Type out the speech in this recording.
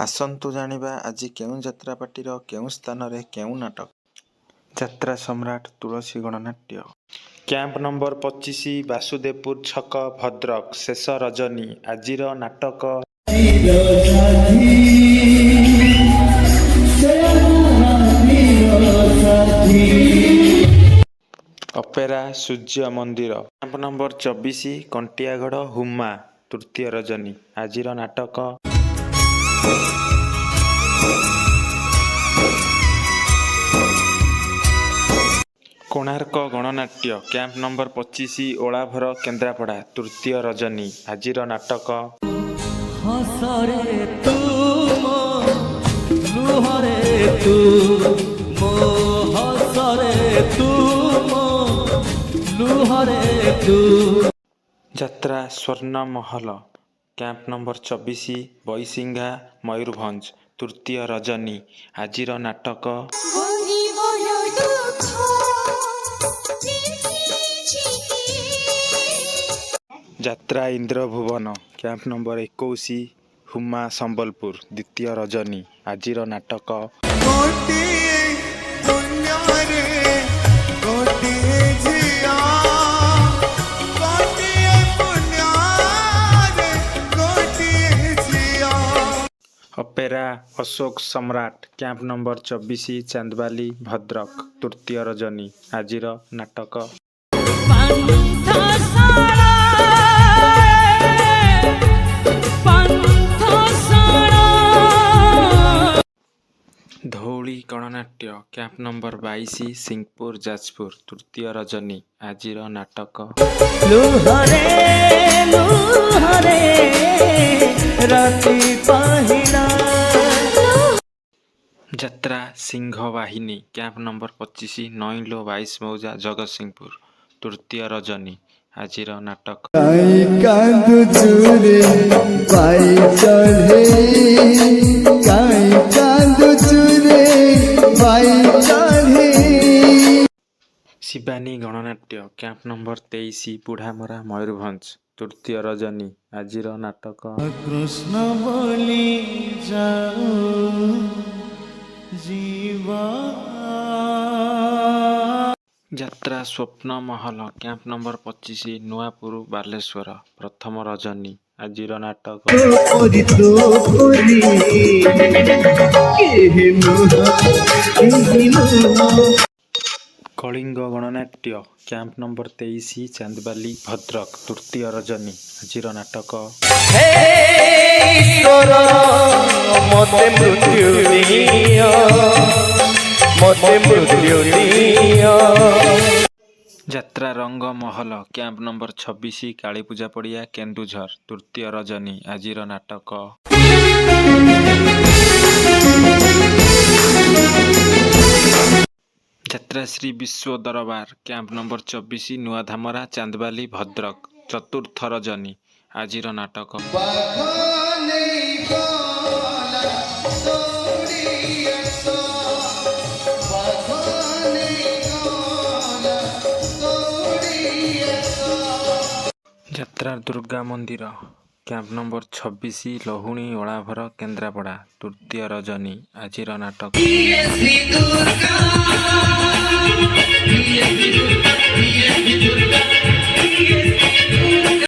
ଆସନ୍ତୁ ଜାଣିବା ଆଜି କେଉଁ ଯାତ୍ରା ପାର୍ଟିର କେଉଁ ସ୍ଥାନରେ କେଉଁ ନାଟକ। ଯାତ୍ରା ସମ୍ରାଟ ତୁଳସୀ ଗଣନାଟ୍ୟ, କ୍ୟାମ୍ପ ନମ୍ବର 25, ବାସୁଦେବପୁର ଛକ, ଭଦ୍ରକ, ଶେଷ ରଜନୀ। ଆଜିର ନାଟକ ସାଥୀ ସେ ସାଥୀ। ଅପେରା ସୂର୍ଯ୍ୟ ମନ୍ଦିର, କ୍ୟାମ୍ପ ନମ୍ବର 24, କଣ୍ଟିଆଗଡ଼, ହୁମା, ତୃତୀୟ ରଜନୀ। ଆଜିର ନାଟକ କୋଣାର୍କ ଗଣନାଟ୍ୟ, କ୍ୟାମ୍ପ ନମ୍ବର 25, ଓଳାଭର, କେନ୍ଦ୍ରାପଡ଼ା, ତୃତୀୟ ରଜନୀ। ଆଜିର ନାଟକ ହସରେ ତୁ ମୋ ଲୁହରେ ତୁ ମୋ, ହସରେ ତୁ ମୋ ଲୁହରେ ତୁ। ଯାତ୍ରା ସ୍ୱର୍ଣ୍ଣ ମହଲ, କ୍ୟାମ୍ପ ନମ୍ବର 24, ବୈଶିଙ୍ଗା, ମୟୂରଭଞ୍ଜ, ତୃତୀୟ ରଜନୀ। ଆଜିର ନାଟକ ବହିବର ଦୁଃଖ ଝିକି। ଯାତ୍ରା ଇନ୍ଦ୍ରଭୁବନ, କ୍ୟାମ୍ପ ନମ୍ବର 21, ହୁମା, ସମ୍ବଲପୁର, ଦ୍ୱିତୀୟ ରଜନୀ। ଆଜିର ନାଟକ ଗୋଟିଏ ଦୁନିଆରେ ଗୋଟିଏ ଝିଅ, ଗୋଟିଏ ପୁଣ୍ୟରେ ଗୋଟିଏ ଝିଅ। ଅପେରା ଅଶୋକ ସମ୍ରାଟ, କ୍ୟାମ୍ପ ନମ୍ବର 24, ଚାନ୍ଦବାଲି, ଭଦ୍ରକ, ତୃତୀୟ ରଜନୀ। ଆଜିର ନାଟକ ପାନ୍ଥଶାଳା, ପାନ୍ଥଶାଳା। ଧଉଳି ଗଣନାଟ୍ୟ, କ୍ୟାମ୍ପ ନମ୍ବର 22, ସିଂହପୁର, ଯାଜପୁର, ତୃତୀୟ ରଜନୀ। ଆଜିର ନାଟକ ଲୁହରେ ଲୁହରେ ରାତି ପାହିଲା। ଯାତ୍ରା ସିଂହବାହିନୀ, କ୍ୟାମ୍ପ ନମ୍ବର 25, ନଇଁଲୋ, 22 ମୌଜା, ଜଗତସିଂହପୁର, ତୃତୀୟ ରଜନୀ। ଆଜିର ନାଟକ କାଇଁ କାନ୍ଦୁଛୁ ରେ ବାଇ ଚଢ଼େଇ, କାଇଁ କାନ୍ଦୁଛୁ ରେ ବାଇ ଚଢ଼େଇ? ଶିବାନୀ ଗଣନାଟ୍ୟ, କ୍ୟାମ୍ପ ନମ୍ବର 23, ବୁଢ଼ାମରା, ମୟୂରଭଞ୍ଜ, ତୃତୀୟ ରଜନୀ। ଆଜିର ନାଟକ କୃଷ୍ଣ ବୋଲି ଯାଉ ଯିବା। ଯାତ୍ରା ସ୍ୱପ୍ନ ମହଲ, କ୍ୟାମ୍ପ ନମ୍ବର 25, ନୂଆପୁର, ବାଲେଶ୍ୱର, ପ୍ରଥମ ରଜନୀ। ଆଜିର ନାଟକ ପରି ତୋ ପରି କେହି ନୁହଁ, କେହି ନୁହଁ। କଳିଙ୍ଗ ଗଣନାଟ୍ୟ, କ୍ୟାମ୍ପ ନମ୍ବର 23, ଚାନ୍ଦବାଲି, ଭଦ୍ରକ, ତୃତୀୟ ରଜନୀ। ଆଜିର ନାଟକ ହେ ଈଶ୍ୱର, ମତେ ମୃତ୍ୟୁ ଦିଅ, ମତେ ମୃତ୍ୟୁ ଦିଅ। ଯାତ୍ରା ରଙ୍ଗ ମହଲ, କ୍ୟାମ୍ପ ନମ୍ବର 26, କାଳୀପୂଜା ପଡ଼ିଆ, କେନ୍ଦୁଝର, ତୃତୀୟ ରଜନୀ। ଆଜିର ନାଟକ ଯାତ୍ରା ଶ୍ରୀ ବିଶ୍ୱ ଦରବାର, କ୍ୟାମ୍ପ ନମ୍ବର 24, ନୂଆଧାମରା, ଚାନ୍ଦବାଲି, ଭଦ୍ରକ, ଚତୁର୍ଥ ରଜନୀ। ଆଜିର ନାଟକ ବାଘ ନେଇଗଲା ଦୌଡ଼ି ଆସ, ବାଘ ନେଇଗଲା ଦୌଡ଼ି ଆସ। ଯାତ୍ରା ଦୁର୍ଗା ମନ୍ଦିର, କ୍ୟାମ୍ପ ନମ୍ବର 26, ଲହୁଣୀ, ଓଳାଭର, କେନ୍ଦ୍ରାପଡ଼ା, ତୃତୀୟ ରଜନୀ। ଆଜିର ନାଟକ ଶ୍ରୀ ଦୁର୍ଗା।